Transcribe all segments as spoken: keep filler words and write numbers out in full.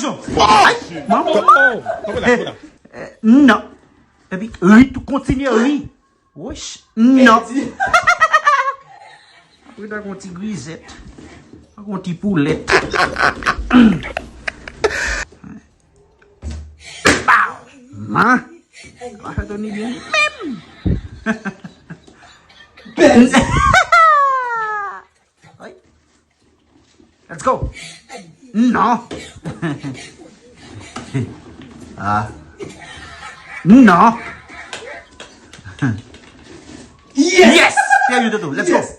Ay, manman. Eh, eh, non. Epi ri tou, kontinye ri. Woch, non. Apre ta gon ti grizèt. Gon ti poulèt. Pow! Man! Sa fè Tony byen menm! Ay. Let's go! Non! Ah. Non! Yes! Yes! Tell you, Toto. Let's go! Yes!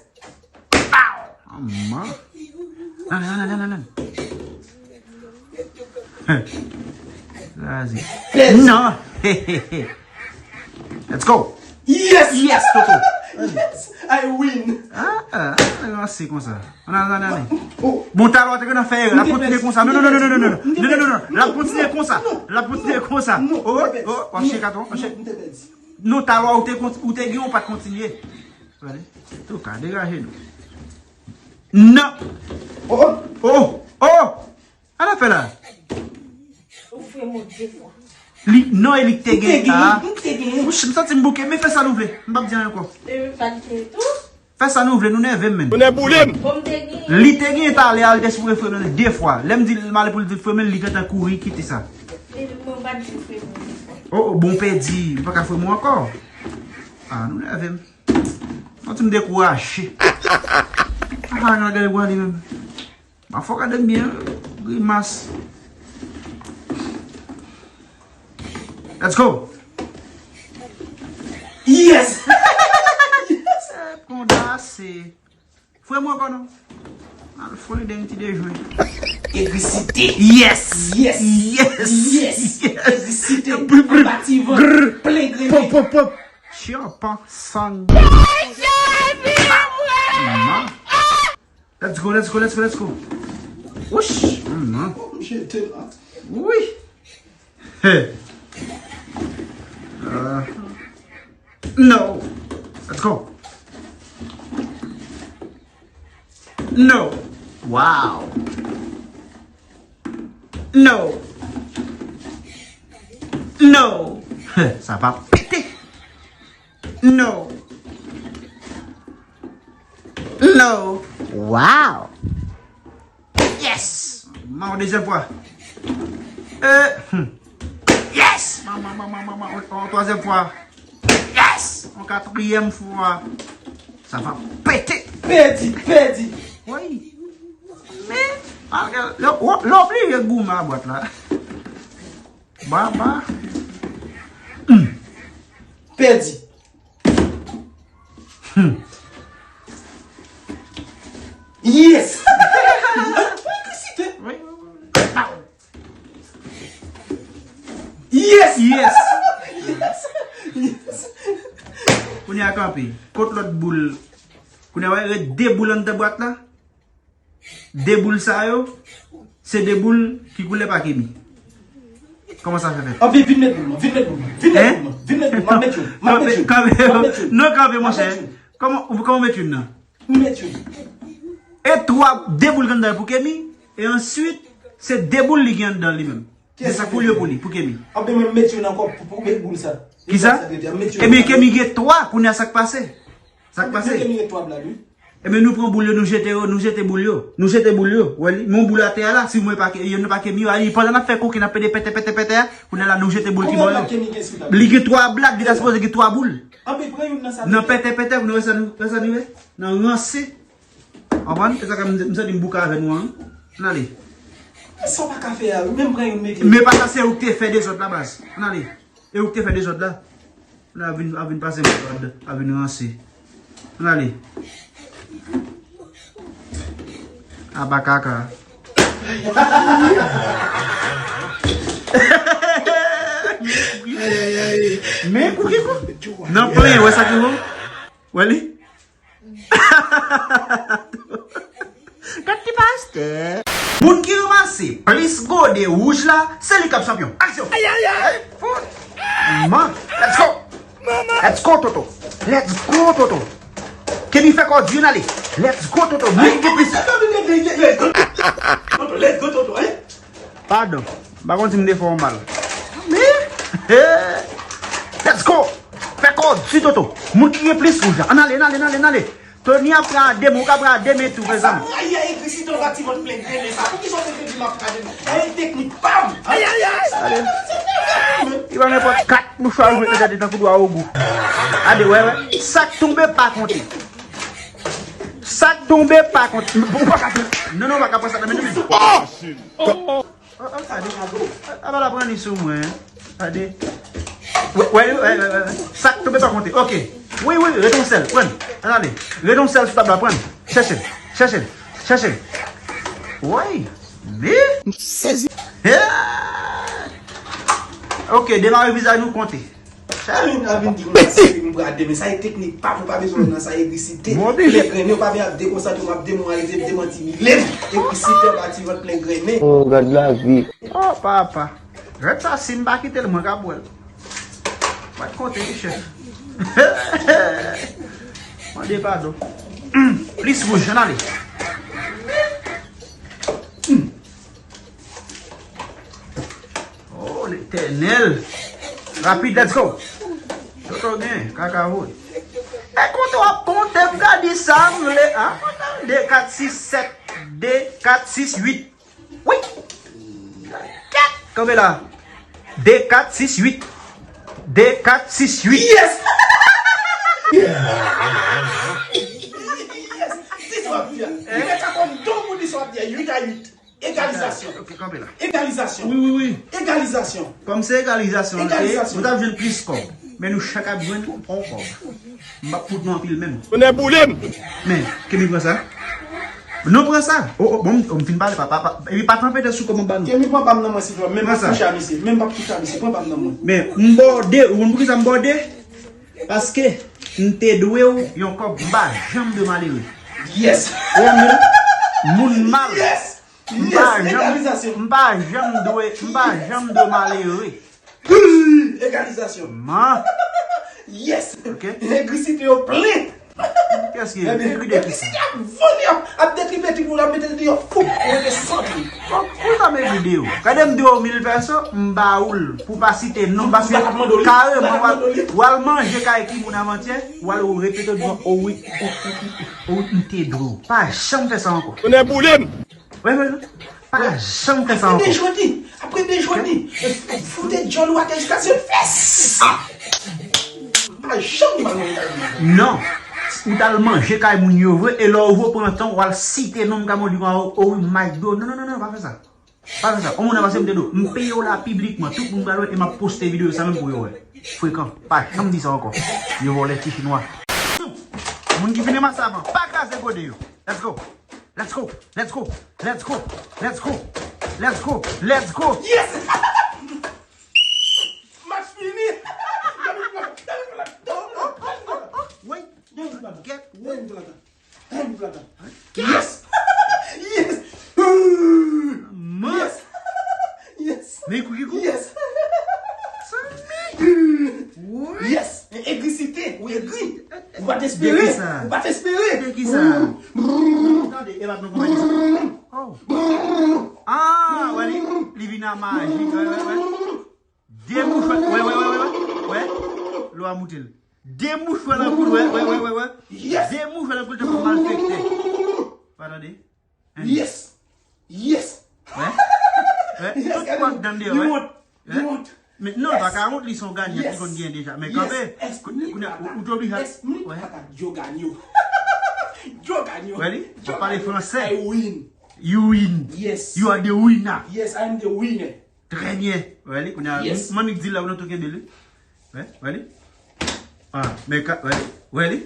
Pow! Aman. Nan, nan, nan, nan, nan, nan. Vas-y. Non. Let's go. Yes! Yes, Toto. Yes! I win. Ah, ah, ah, se konsa. Ann ale, ann ale, ann ale. Oh. Bon, talè w te gen nan fè erè. L ap kontinye konsa. Non, non, non, non, non, non. Non, non, non, non. L ap kontinye konsa. L ap kontinye konsa. Oh, oh, oh, w ap cheke atò, w ap cheke. Non, talè w te kont-, ou te gen, ou pa t kontinye. Gade. Tou ka degaje nou. Non. Oh, oh, oh. Sa l ap fè la? Ou fè mwen de fwa. Li, non, e li k te gen. Ou te gen, ah, ou te gen. Wouch, m santi m bouke, men fè sa nou vle. M p ap di anyen ankò. E men pa li te tou. Fè sa nou vle, nou nève m, menn. Ou nèboule m. Bon, m te gen. Li te gen talè a, li te sipoze fremen l de fwa. Lè m di l m ale pou l di l fremen l, li gentan kouri kite sa. E mwen pa di l fremen l de fwa. Oh, oh, bon, pèdi, li pa ka fremen w ankò. Ah, nou nève m. Santi m dekouraje. Ah, gade, gade, gade li menm. Ma fò gade m byen, grimas. Let's go. Yes! Yes! Konda se. Frè mwen ankò non. Al fò li dènye ti dejwe. Egrisite. Yes! Yes! Yes! Yes! Yes! Egrisite. Brr, brr. Anba ti vant. Grr. Plen grennen. Pop, pop, pop. Tchanpan sang. Ma. Let's go, let's go, let's go, let's go. Wouch! Mm, non. Wi. Hey. Uh, no. Let's go. No. Wow. No. No. Sa pa pete. No. No. Wow. Yes. Man, yon dezyèm fwa. Eh, hmm. Yes. Man, man, man, man, man, man, yon, yon twazyèm fwa. Yes. Yon katriyèm fwa. Sa va pete. Pèdi, pèdi. Wi. Men, malgre, lè, lè, lè w bliye goumen a bwat la. Baba. Hmm. Pèdi. Hmm. Yes! Wi, wi, wi, wi. Yes! Yes! Yes! Yes! Kounye a kanpe. Kot lòt boul? Kounye a wè, ret de boul anndan bwat la. De boul sa yo, se de boul ki koulè pa Kemi. Kòman sa fè fèt? Anpi, vin met boul mwen, vin met boul mwen, vin met boul mwen, vin met boul mwen, m ap met youn, m ap met youn, m ap met youn. Non, kanpe, monchè. Kòman, kòman w met youn nan? M met youn. E twa, de boul ki anndan pou Kemi, e answit, se de boul li gen anndan li menm. De sa k pou li yo pou li, pou Kemi. Anpi, mwen m met youn ankò pou, pou met boul sa. Kisa? Ebyen, Kemi gen twa, kounye a sa k pase? Sa k pase? Ebyen, nou pran boul yo, nou jete yo, nou jete boul yo. Nou jete boul yo. Wè li, men yon boul atè a la, si mwen pa ke, yo nou pa Kemi yo, a li, pandan n ap fè koken, n ap pede pètè, pètè, pètè a, kounye a la, nou jete boul ki bò yo. Li gen twa blak, li ta sipoze gen twa boul. Nan pètè, pètè, pou nou wè sa nou, wè sa nou wè? Nan ranse. Konprann? E sa k m, m santi m bouke avè nou an. Ann ale. Sa w pa ka fè a, ou menm pran youn mete. Men pa sa, se ou k te fè dezòd la, baz. Ann ale. E ou k te fè dezòd la. La vin, a vin pase m pa, a vin ranse. Ann ale. Aba kaka. Men pou ki kou? Nan plen, wè sa ki wè? Wè li? Gad ti pastè. Moun ki ranmase plis gode wouj la, se li k ap chanpyon. Aksyon! Ay, ay, ay! Man, let's go! Let's go, Toto! Let's go, Toto! Kemi fè kò di n ale! Let's go, Toto! Moun ki gen plis. Let's go, Toto, eh? Padon. M pa konn si m te fè w mal. Men, let's go! Fè kò di Toto. Moun ki gen plis wouj la. Ann ale, ann ale, ann ale, ann ale. Tony ap pran a de men, ou ka pran a de men tou, mezanmi. Sa rayi a egri si ton bati vant plen grennen sa. Poukisa w te di m ap pran a de men? Sa e teknik pa m. Ayayay! Ale. Li pa nenpòt kat mouchwa ou jwenn nan gade tankou dwa ogou. Gade, wè, wè. Sa k tonbe pa konte. Sa k tonbe pa konte. Ou pa ka pran. Non, non, ou pa ka pran sa nan men nou menm. Oh, oh, gade. Aba la pran li sou mwen. Gade. Wè, wè, wè, wè, wè. Sa k tonbe pa konte. Ok. Wi, wi, wi, ret yon sèl. Pran. Ann ale. Ret yon sèl sou tab la. Pran. Chèche l. Chèche l. Chèche l. Woy. Men. M sezi. Yeah. Ok, demare vizaj nou konte. Sa vin, a vin di m se li m pran de men. Sa e teknik pa m, ou pa bezwen nan sa egrisite. Plen grennen, ou pa vin ap dekonsantre m, ap demobilize m, demanti m. Egrisite anba ti vant plen grennen. Oh, gad lavi. Oh, papa. Rèd sa, si m pa kite l, mwen k ap bwè l. Mwen konte li, chèf. Mande padon. Plis wouj, ann ale. Oh, Letènèl. Rapid, let's go. Toto gen, kaka voye. E konte w ap konte, m ka di sa m vle. A, konte de, kat, sis, sèt, de, kat, sis, uit. Wi. Kèt. Kanpe la. De, kat, sis, uit. De, kat, sis, uit. Yes! Yes! Di sa w ap di a. Li fè sa kòm don pou di sa w ap di a. Uit a uit. Egalizasyon. Ok, kanpe la. Egalizasyon. Wi, wi, wi. Egalizasyon. Kòm se egalizasyon, nou t ap jwenn plis kòb. Men nou chak ap jwenn yon kòb. M p ap fout nou anpil menm. Tonnè boule m! Men, kenbe pran sa. Non, pran sa. Oh, oh, bon, m fin pale, papa, papa. Epi pa tanpete sou kòb anba nou. Kenbe pran pa m nan mwen, silvouplè. Menm pa touche a misye. Menm pa touche a misye. Pran pa m nan mwen. Men, m bòde. Ou konn poukisa m bòde? Paske m te dwe w yon kòb. M pa janm dwe malere. Yes! Ou konprann? Moun mal. Yes! M pa janm, m pa janm dwe, m pa janm dwe malere. Egalizasyon. Man. Yes. Ok. Egrisite yo plen. Kiyès ki egri de kisa? Egrisite ap vole, ap, ap dekri petri pou l ap mete l deyò. Fou. Mete sant li. Bon, pou sa m egri de yo. Gade m deyò mil pèso, m ba ou l. Pou pa site non, paske kareman w al, w al manje kay ki moun avantyè, w al repete w di, o wi, o wi, m te dwe w. Pa janm fè sa ankò. Tonnè boule m! Wi, wi, wi. Pa janm fè sa ankò. Apre de jodi, apre de jodi, foute djòl ou atè jiska se fès. Pa janm ba mwen. Non. Ou t al manje kay moun yo vre, e lè w pran tan, w al site non m ka modi kon, o wi, Mike Dro. Non, non, non, non, pa fè sa. Pa fè sa. On moun nan pase m te do. M peye w la piblikman. Tout moun pral wè e m ap poste videyo sa menm pou yo wè. Frekan. Pa janm di sa ankò. Yo vòlè ti chinwa. Moun ki fin ranmase avan, pa kraze gode yo. Let's go. Let's go. Let's go. Let's go. Let's go. Let's go. Let's go. Yes! Match fini! Wait. Get. Yes! Yes! Man! Yes! Yes! Men kou ki kou? Yes! Sanmi! Yes! Egrisite! Ou egri! Ou pa t espere! De kisa? Ou pa t espere! De kisa? Tande, e pa t nou konprann sa. Oh! Ah, wè li, li vin a maji. Wè, wè, wè. De mouchwa, wè, wè, wè, wè, wè. Wè, lò a moute l. De mouchwa nan kou l, wè, wè, wè, wè, wè. Yes! De mouchwa nan kou l, tankou malfektè. Pa tande? Hein? Yes! Yes! Wè? Wè? Yes, tout pòt dan deyò, wè? Li wont. Li wont. Men non, li pa ka wont, li se yon ganyan ki konn gen deja. Men kanpe, kounye a, ou, ou te oblije. Yes, men pa ka Djo ganyo. Djo ganyo. Wè li? W ap pale fransè. I win. You win. Yes. You are the winner. Yes, I am the winner. Trè byen. Wè li, kounye a, manmi k di la, ou nan tou kenbe li. Wè, wè li. Ah, men ka, wè li, wè li.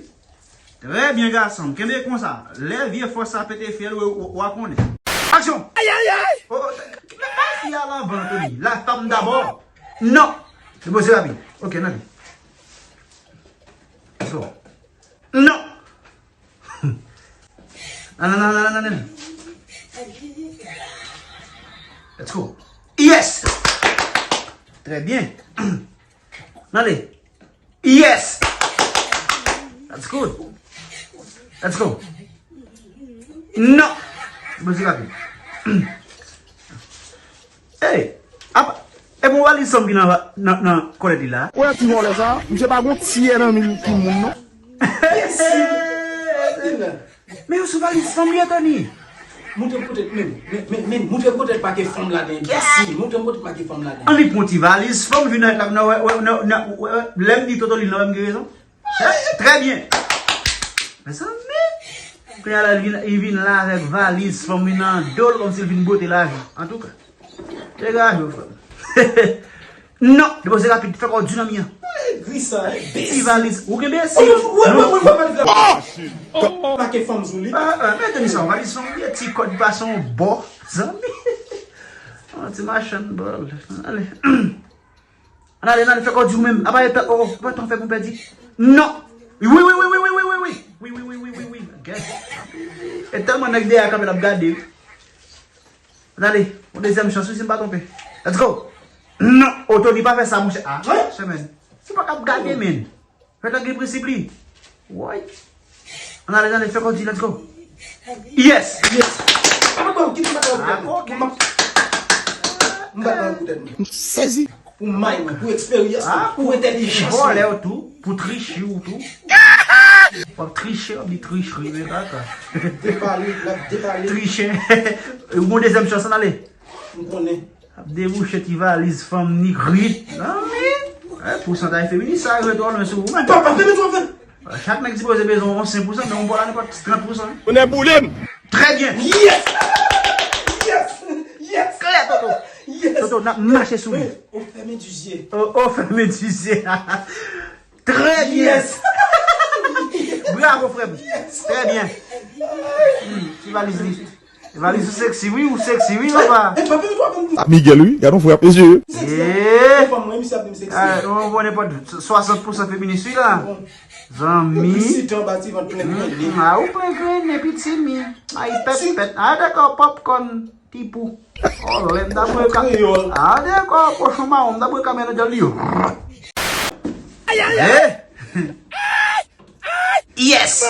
Trè byen, gason. Kenbe konsa. Lè vye fòs sa pete fyèl, w, w, w a konnen. Aksyon! Ayayay! Oh, oh, men pa fi a la van, Tony. La femme d'abord. Non! Se bon, se rapid. Ok, nan li. So. Non! Nan, nan, nan, nan, nan, nan. Let's go. Yes! Trè byen. Nan li. Yes! That's good. Let's go. Non! Bon, se rapid. E Hey, apa, e bon valiz fanm ki nan, nan, nan kòlèt li la? Wè ti vòlè sa, misye pa gon tiyè nan men timoun non. Men yo sou valiz fanm li, Anthony. Montre m kote, men, men, men, men, montre m kote pake fanm ladan, enbesil. Montre m kote pake fanm ladan. Ann li pran ti valiz fanm vin nan, nan, nan, wè, wè, nan, nan, wè, wè, lè m di Toto li nan, wè m gen rezon. Trè byen. Mezanmi. Kounye a la, li vin, li vin la avèk valiz fanm li nan do l, kòmsi l vin bwote lajan. Antouka, degaje w, frè m. Non, depoze rapid, fè kò w di nan mi an. Gri sa, enbesil. Ti valiz, ou gen enbesil. Wè, wè, wè, wè, valiz la. Pake fanm sou li. Ah, ah, men Denis, sa, valiz fanm li, ti kòd pa son bò, zanmi. Yon ti machann bòl. Ale. Ann ale, ann ale, fè kò w di ou menm. Apa e tan, oh, oh, apa e tan fè pou pèdi. Non. Wi, wi, wi, wi, wi, wi, wi, wi. Wi, wi, wi, wi, wi, wi. Guess. E tèlman nèg dèyè a kanpe l ap gade. Ann ale, yon dezyèm chans, wi, si m pa twonpe. Let's go. Non, Anthony, pa fè sa, monchè. Ah, monchè, men. Ou pa kab gade, men. Fè tan gen prensip li. Woy. Ann ale, ann ale, fè kò w di, let's go. Yes. Yes. Apa kò, ki te mete la? Ah, ok. M bat nan koutèt mwen. M sezi. Pou may mwen, pou eksperyans mwen, pou entèlijans mwen. Vòlè w tou, pou triche w tou. W ap triche, w ap di tricherie, men kaka. Depale, l ap depale. Triche. Ou gon dezyèm chans, ann ale. M konnen. Ap debouche ti valiz fanm ni grit. Zanmi. Eh, pousantaj feminis sa ret twò lwen sou ou menm. Papa, fè men twò fè. Chak nèg sipoze bezwen yon senk pousan, men yon bò la nenpòt trant pousan. Ou nèk boule m. Trè byen. Yes! Yes! Yes! Klè, Toto. Yes! Toto, n ap mache sou li. Au fermé du yeux. Au, au fermé du yeux. Trè byen. Yes! Bravo, frè m. Yes! Trè byen. Hmm, ti valiz li. Valiz ou seksi, wi, ou seksi, wi, papa. A Miguel, wi, gade yon frè ap mesye. Eh. Fanm mwen, misye ap di m seksi. Ah, ou bon, nenpòt swasant pousan feminis, wi, la. Zanmi. Piblisite anba ti vant plen grennen. Hmm, ah, ou plen grennen, pitimi. Ay, pèt, pèt. Ah, dakò, popcorn, ti pou. Oh, lè m ta pran ka. Ah, dakò, kochon mawon, m ta pran kamera nan djòl li yo. Ay, ay, ay. Eh. Yes.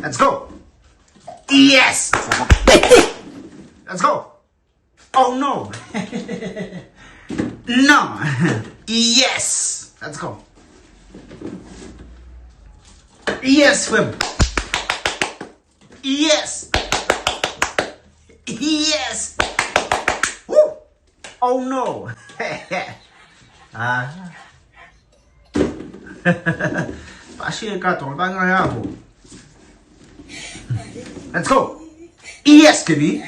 Let's go. Yes. Let's go. Oh no. Non. Yes. Let's go. Yes, frè m. Yes. Yes. Woo. Oh no. Ah. Pa chire katon, li pa gen anyen avè w. Let's go. Yes, Kemi.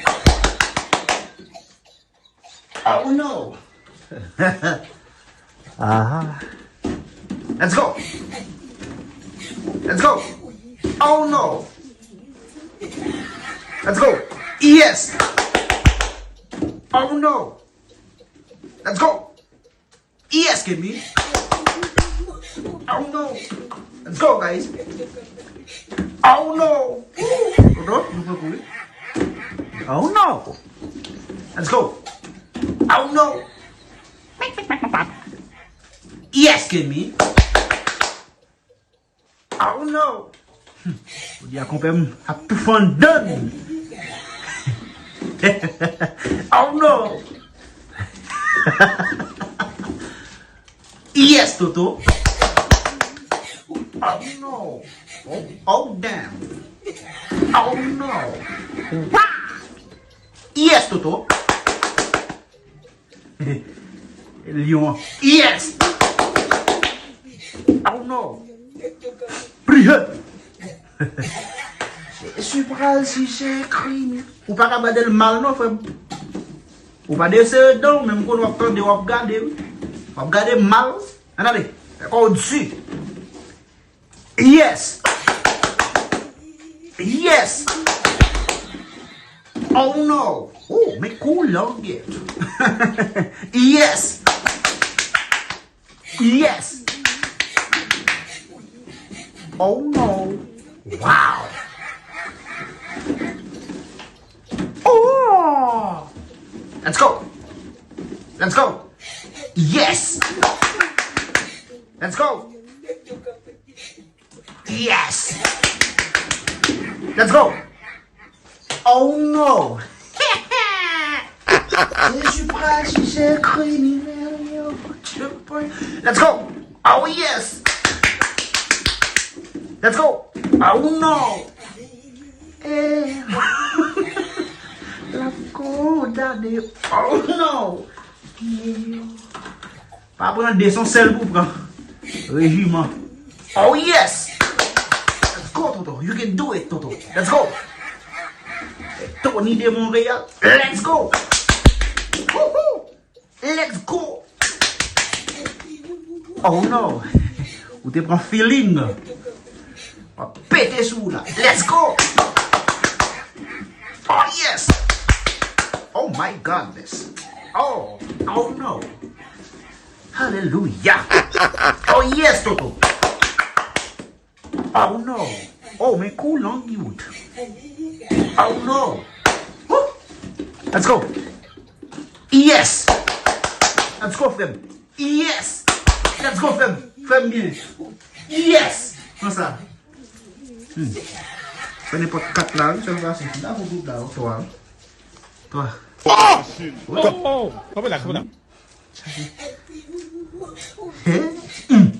Oh no. Ah. Let's go. Let's go. Oh no. Let's go. Yes. Oh no. Let's go. Yes, Kemi. Oh no. Let's go, guys. Oh no. Toto, nou pran kouri. Oh no. Let's go. Oh no. Yes, Kemi. Oh no. Jodi a konpè m ap tou fann dan. Oh no. Yes, Toto. Oh no. Oh, oh damn. Oh no. Wah! Yes, Toto. Lyon an. Yes! Oh no! Pliye! Jezi pral jije krim. Ou pa ka gade l mal non, frè m. Ou pa desere dan w, men m konn w ap tande, w ap gade, wi. W ap gade mal. Ann ale. Fè kò w di. Yes! Yes! Oh no! Oh, men kou long yet. Yes! Yes! Oh no! Wow! Oh! Let's go! Let's go! Yes! Let's go! Yes! Let's go! Oh no! Jezi pral jije kriminèl yo. Let's go. Oh yes. Let's go. Oh no. Eh. L ap kondane. Oh no. Pa pran de, se yon sèl pou pran. Rejiman. Oh yes. Let's go, Toto. You can do it, Toto. Let's go. Tony de Montréal. Let's go. Woohoo. Let's go. Oh no. Ou te pran feeling. M ap pete sou ou la. Let's go. Oh yes. Oh my goodness. Oh, oh no. Hallelujah. Oh yes, Toto. Oh no. Oh, men kou long, youth. Oh no. Woo. Let's go. Yes. Let's go, frè m. Yes. Let's go, frè m. Frè m byen. Yes. Konsa. Hmm. Fè nenpòt kat la, wi, sèl fason. La pou gwoup la, wi, twa. Twa. Oh! Oh! Kanpe la, kanpe la. Hein? Hmm.